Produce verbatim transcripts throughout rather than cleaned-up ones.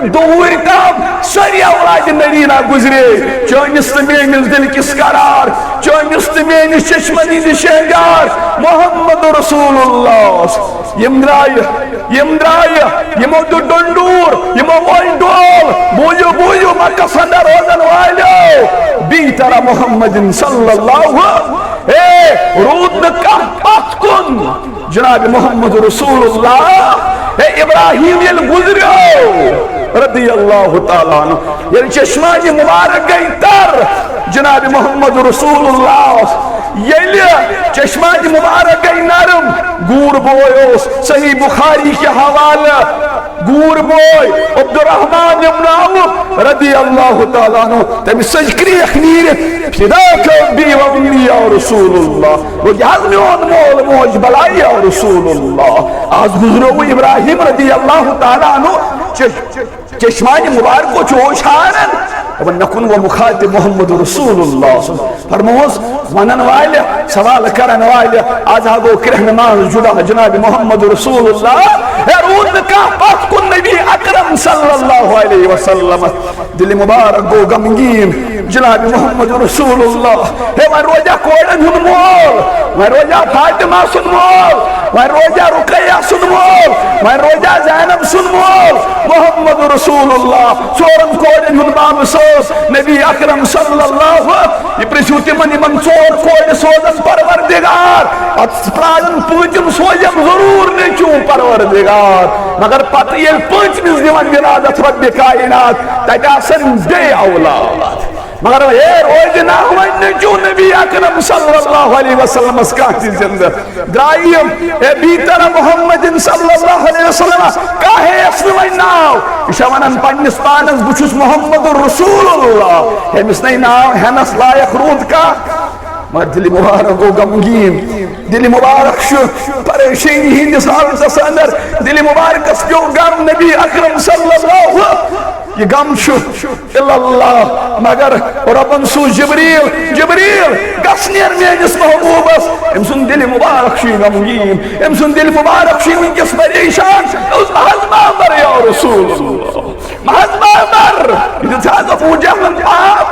دوٗرِ تام سٲری اولاد نرینا گُزرے۔ چٲنِس تہٕ میٲنِس دِل کِس قرار، چٲنِس تہٕ میٲنِس چشمن ہٕنٛدِ شہنجار محمد رسول اللہ۔ یِم درٛایہِ، یِم درٛایہِ، یِمو دیُت ڈۄنڈوٗر، یِمو ووٚن ڈول، بوٗزِو، بوٗزِو، مکس اندر روزن والیو، بیٚیہِ طرح محمد صلی اللہ، ہے، روٗد نہٕ کانٛہہ پتھ کُن۔ جناب محمد رسول اللہ، ہے، ابراہیم ییٚلہِ گُزریو رضی اللہ تعالیٰ عنہ، ییٚلہِ چشمانِ مبارک گٔے تر، جناب محمد رسول اللہ، ییٚلہِ چشمانِ مبارک گٔے نرم، گوٗر بوے اوس، صحیح بخاری کہِ حوالہٕ، گوٗر بوے عبدالرحمان ابن عوف رضی اللہ تعالیٰ عنہ، تٔمِس سٕنٛز کرٛیکھ نیٖرِتھ، فداک ابی و امی یا رسول اللہ، گوٚو یہِ حظ میون مول موج بلاے یا رسول اللہ۔ از گُزریو ابراہیم رضی اللہ تعالیٰ عنہ، چ-، چشمانِ مبارکو چھُ اوشارن، دپان، مےٚ کُن گوٚو مخاطب محمد رسول اللہ۔ فرموس، ونن والہِ، سوال کرن والہِ، از ہا گوٚو کرٛہنہٕ منٛز جدا جناب محمد رسول اللہ۔ ہے، روٗد نہٕ کانٛہہ پتھ کُن نبی اکرم صلی اللہ علیہ وسلم۔ دِلہِ مبارک گوٚو غمگیٖن، جناب محمد رسول اللہ۔ ہے، وۄنۍ روزیٛا کورٮ۪ن ہُنٛد مول، وۄنۍ روزیٛا فاطمہ سُنٛد مول، وۄنۍ روزیٛا رقیہ سُنٛد مول، وۄنۍ روزیٛا زینب سُنٛد مول، محمد رسول اللہ۔ ژورن کورٮ۪ن ہُنٛد باب سوز نبی اکرم صلی اللہ۔ یہِ پرژھِو تِمن، یِمن ژور کورِ سوزن پروردگار، پتہٕ پرارن پوٗنٛژِم سوزٮ۪م ضروٗر نیٚچوٗ پروردگار۔ مگر پتہٕ ییٚلہِ پوٗنٛژمِس دِوان ولادت رب کائنات، تتہِ آسن بیٚیہِ اولاد۔ مگر ہے، روزِ نہ وۄنۍ نیٚچوٗ نبی اکرم صلی اللہ علیہ وسلمس کانٛہہ تہِ زندٕ۔ درٛایہِ یِم، اے بیتر محمد صلی اللہ علیہ وسلم، کانٛہہ ہیٚیس نہٕ وۄنۍ ناو۔ یہِ چھا ونان پننِس پانس، بہٕ چھُس محمد رسول اللہ، ہیٚمِس نے ناو ہٮ۪نس لایق روٗد کانٛہہ؟ مگر دِلہِ مبارک گوٚو غمگیٖن، دِلہِ مبارک چھُ پریشٲنی ہٕنٛدِس حالتس اندر، دِلہِ مبارکس پیوٚو غم نبی اکرم صلی اللہ۔ یہِ غم چھُ الا اللہ، مگر رۄبن سوٗز جبریل، جبریل، گژھ نیر میٲنِس محبوبس، أمۍ سُنٛد دِلہِ مبارک چھُ یہِ غمگیٖن، أمۍ سُنٛد دِلہِ مبارک چھُ یہِ وٕنکیٚس پریشان۔ اوس حظ ما امر یا رسول اللہ، محض ما امر۔ یہِ دیُت حظ ابو جہلن پاپ،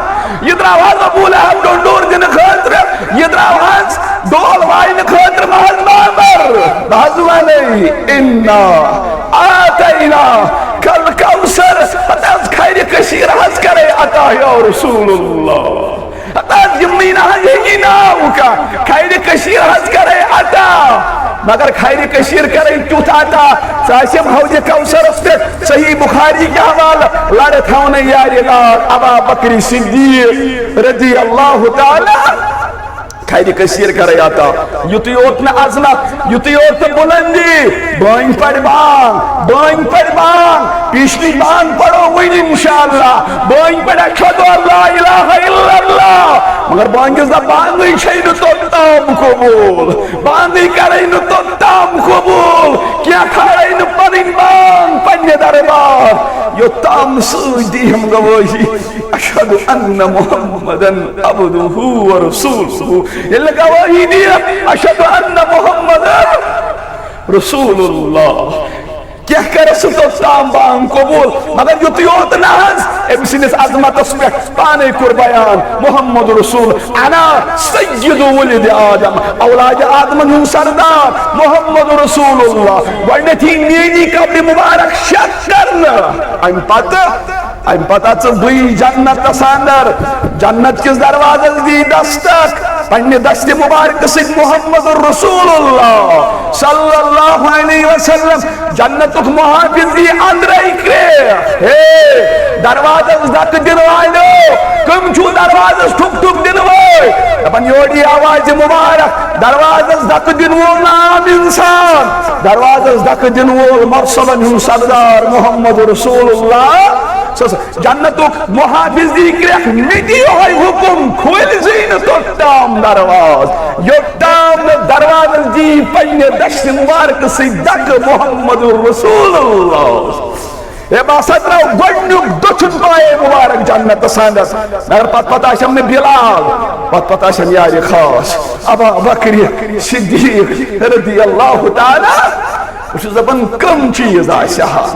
یہِ درٛاو حظ ابو لہب ڈۄنڈور دِنہٕ خٲطرٕ، یہِ درٛاو حظ ڈول واینہٕ خٲطرٕ، محض ما امر۔ بہٕ حظ ونے، انا اعطینا کل کوثر، ہتہٕ حظ خیرِ کثیر حظ کرے عطا یا رسول اللہ۔ ہتہٕ حظ یِمنٕے نہ حظ ہیٚکی ناو کانٛہہ، خیرِ کثیر حظ کرے عطا۔ مگر خیرِ کثیر کرے تیُتھ عطا، سُہ آسہِ حوضِ کوثرس پٮ۪ٹھ۔ صحیح بخاری کہِ حوالہٕ، لڑٕ تھاونہٕ یارِ غار ابا بکر صدیق رضی اللہ تعالیٰ۔ خیرِ کثیر کرے عطا۔ یُتُے یوت نہٕ عظمت، یُتُے یوت نہٕ بلندی۔ بٲنۍ پرِ بانگ، بٲنۍ پرِ بانگ۔ پیشنٕچ بانگ پرو وۄنۍ انشاءاللہ۔ بٲنۍ پرِ اشہد ان لا الہ الا اللہ۔ مگر بانگہِ زبانٕے چھے نہٕ توٚت تام قبول۔ بانگٕے کرے نہٕ توٚت تام قبول۔ کینٛہہ کھارے نہٕ پنٕنۍ بانگ پننہِ دربار۔ یوٚت تام سۭتۍ دِیِم گوٲہی۔ اشہد ان محمدن عبدہ و رسولہ۔ ییٚلہِ گوٲہی دِیہِ، اشہد ان محمدن رسول اللہ۔ کینٛہہ کرِ سُہ توٚت تام بانگ قبول، مگر یُتُے یوت نہ حظ، أمۍ سٕنٛدِس عظمتس پٮ۪ٹھ پانے کوٚر بیان محمد رسول، انا سید ولد آدم، اولاد آدمن ہُنٛد سردار محمد رسول اللہ۔ گۄڈٕنیتھٕے میٲنی قبرِ مبارک شک کرنہٕ، امہِ پتہٕ امہِ پتہٕ ژٕ بُے جنتس اندر، جنت کِس دروازس دی دستک، پننہِ دستِ مبارکہٕ سۭتۍ محمد رسول اللہ صلی اللہ علیہ وسلم، جنتُک محافظ دی اندرے کرٛیکھ۔ ہے، دروازس دکہٕ دِنہٕ والٮ۪و، کٕم چھِو دروازس ٹھُک ٹھُک دِنہٕ وٲلۍ؟ دپان یورٕ یی آوازِ مبارک، دروازس دکہٕ دِنہٕ وول عام انسان، دروازس دکہٕ دِنہٕ وول مرسلن ہُنٛد سردار محمد رسول اللہ۔ سُہ، سُہ جنتُک محافظ دی کرٛیکھ، مےٚ دِ یِہوٚے حُکُم، کھوٗلۍ زٕے نہٕ توٚت تام دروازٕ، یوٚت تام نہٕ دروازس دی پننہِ دستِ مبارکہٕ سۭتۍ دکہٕ محمد رسول اللہ۔ ہے، بہٕ ہسا درٛاو گۄڈٕنیُک دٔچھُن پایے مبارک جنتس اندر، مگر پتہٕ پتہٕ آسٮ۪م نہٕ بلال، پتہٕ پتہٕ آسٮ۪م یارِ خاص ابا بکرِ صدیق رضی اللہ تعالیٰ۔ بہٕ چھُس دپان، کم چیٖز آسہِ ہا۔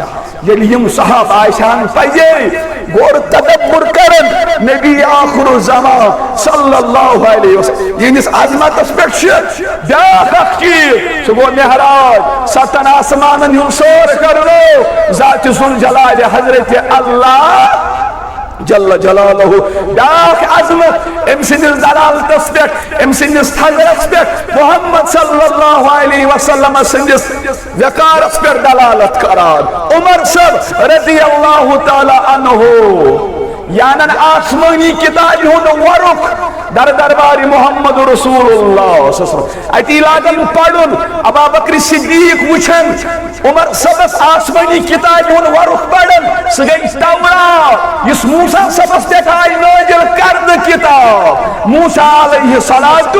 ییٚلہِ یِم صحابہٕ آسہِ ہن پزے غور تدبر کرن نبی آخر الزمان صلی اللہ علیہ وسلم یِہنٛدِس عظمتس پٮ۪ٹھ چھِ بیٛاکھ اکھ چیٖز، سُہ گوٚو معراج، ستن آسمانن ہُنٛد سٲر کرنو ذات ذوالجلال حضرت اللہ جل جلالہ۔ بیٛاکھ عظمت أمۍ سٕنٛدِس دلالتس پٮ۪ٹھ، أمۍ سٕنٛدِس تھزرس پٮ۪ٹھ، محمد صلی اللہ علیہ وسلم سٕنٛدِس وقارس پٮ۪ٹھ دلالت کران۔ عمر صٲب رضی اللہ تعالیٰ عنہ، یعنی آسمٲنی کتابہِ ہُنٛد ورُق در دربارِ محمد رسول اللہ صلی اللہ علیہ وسلم۔ اتی لاگن پرُن، ابا بکر صدیق وٕچھن عمر صٲبس آسمٲنی کتابہِ ہُنٛد ورُق پران، سُہ گٔے تورات، یُس موسیٰ صٲبس پٮ۪ٹھ آیہِ نٲزِل کرنہٕ کتاب۔ موسیٰ علیہ الصلوۃ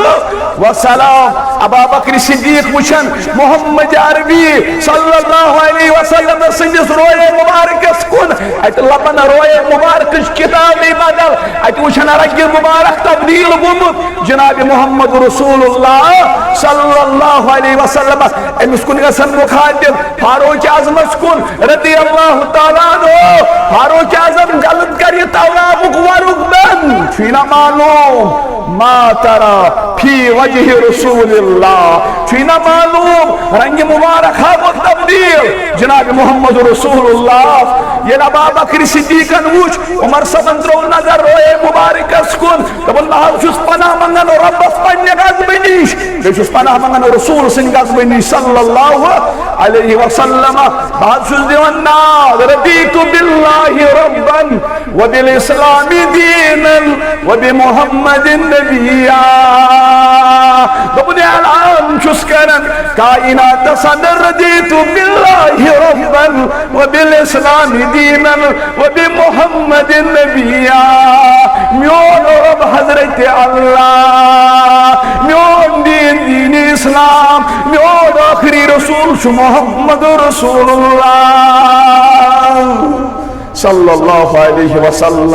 والسلام، ابا بکر صدیق وٕچھن محمد عربی صلی اللہ علیہ وسلم سٕنٛدِس رویے مبارکس کُن، اتہِ لبن رویے مبارکٕچ کتابٕے بدل، اتہِ وٕچھن رنگِ مبارک تبدیل گوٚمُت۔ جناب محمد رسول اللہ صلی اللہ علیہ وسلم، أمِس کُن گژھن مخاطب، فاروق اعظمس کُن رضی اللہ تعالیٰ عنہ۔ فاروق اعظم جلد کر یہِ توراتُک ورُق بند، چھُے نہ معلوم ما ترى في وجه رسول اللہ، چھُے نہ معلوم رنگِ مبارک ہا گوٚو تبدیل۔ جناب محمد رسول اللہ ییٚلہِ ابا بکر صدیقن وُچھ، عمر صٲبن ترٲو نظر رویے مبارکس کُن، دوٚپُن، بہٕ حظ چھُس پناہ منگان رۄبس پننہِ غضبہٕ نِش، بیٚیہِ چھُس پناہ منگان رسول سٕنٛدِ غضبہٕ نِش صلی اللہ علیہ وسلم۔ بہٕ حظ چھُس دِوان ناد، رضیت باللہ ربا وبالاسلام دینا وبمحمد نبیا۔ دوٚپُن، اعلان چھُس کران کائنات صدر، رضیت باللہ ربا وبالاسلام دینا وبمحمد نبیا۔ میون رب حضرت اللہ، میون دین دین اسلام، میون آخری رسول چھُ محمد رسول اللہ صلی اللہ علیہ وسلم۔